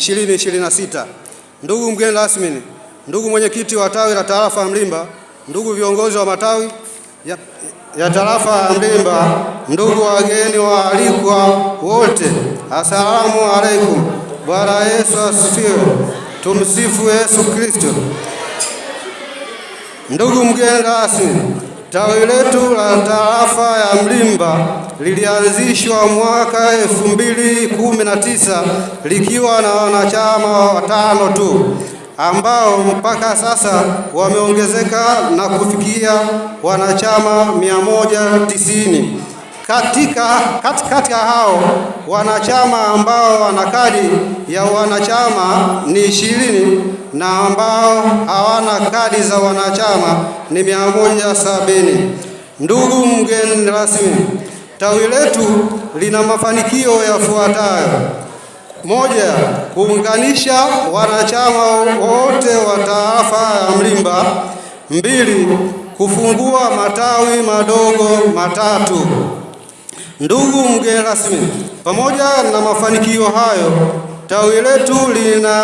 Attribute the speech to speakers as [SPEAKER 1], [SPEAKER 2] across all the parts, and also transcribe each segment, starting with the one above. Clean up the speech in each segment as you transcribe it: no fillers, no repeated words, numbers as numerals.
[SPEAKER 1] 2026. Ndugu mgeni rasmi, ndugu mwenyekiti wa tawi la tarafa ya Mlimba, ndugu viongozi wa matawi ya tarafa ya Mlimba, ndugu wageni waalikwa wote, asalamu alaikum. Bwana Yesu asifiwe. Tumsifu Yesu Kristo. Ndugu mgeni rasmi, tawi letu la tarafa ya Mlimba lilianzishwa mwaka 2019 likiwa na wanachama watano tu ambao mpaka sasa wameongezeka na kufikia wanachama 190. Katika hao wanachama ambao wana kadi ya wanachama ni 20 na ambao hawana kadi za wanachama ni 170. Ndugu mgeni rasmi, tawi letu lina mafanikio yafuatayo: Moja, kuunganisha wanachama wote wa tarafa ya Mlimba. Mbili, kufungua matawi madogo matatu. Ndugu mgeni rasmi, pamoja na mafanikio hayo, tawi letu lina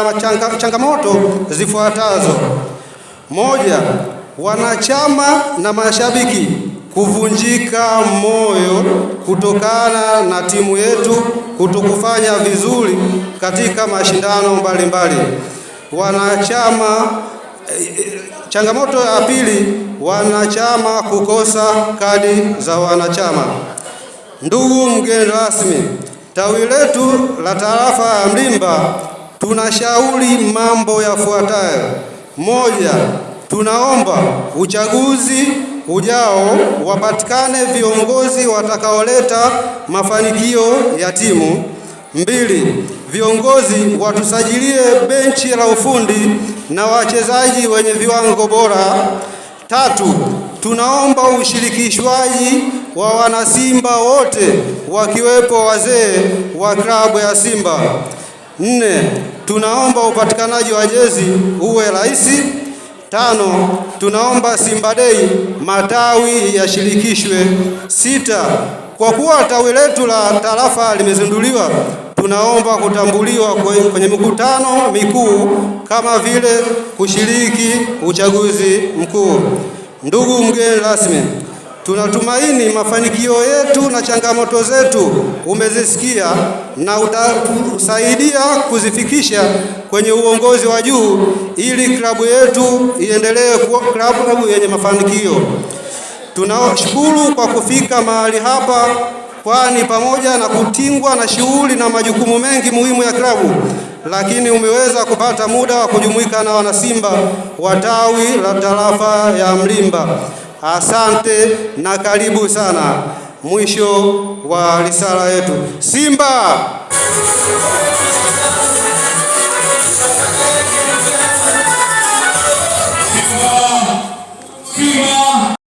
[SPEAKER 1] changamoto zifuatazo: Moja, wanachama na mashabiki kuvunjika moyo kutokana na timu yetu kutokufanya vizuri katika mashindano mbalimbali. Wanachama changamoto ya pili, wanachama kukosa kadi za wanachama. Ndugu mgeni rasmi, tawi letu la tarafa ya Mlimba tunashauri mambo yafuatayo: Moja, tunaomba uchaguzi ujao wapatikane viongozi watakaoleta mafanikio ya timu. Mbili, viongozi watusajilie benchi la ufundi na wachezaji wenye viwango bora. Tatu, tunaomba ushirikishwaji wa wanasimba wote wakiwepo wazee wa klabu ya Simba. Nne, tunaomba upatikanaji wa jezi uwe rahisi. Tano, tunaomba Simba Day matawi yashirikishwe. Sita, kwa kuwa tawi letu la tarafa limezinduliwa, tunaomba kutambuliwa kwenye mikutano mikuu kama vile kushiriki uchaguzi mkuu. Ndugu mgeni rasmi, tunatumaini mafanikio yetu na changamoto zetu umezisikia na utatusaidia kuzifikisha kwenye uongozi wa juu ili klabu yetu iendelee kuwa klabu yenye mafanikio. Tunashukuru kwa kufika mahali hapa, kwani pamoja na kutingwa na shughuli na majukumu mengi muhimu ya klabu, lakini umeweza kupata muda wa kujumuika na wanasimba wa tawi la tarafa ya Mlimba. Asante na karibu sana. Mwisho wa risala yetu. Simba!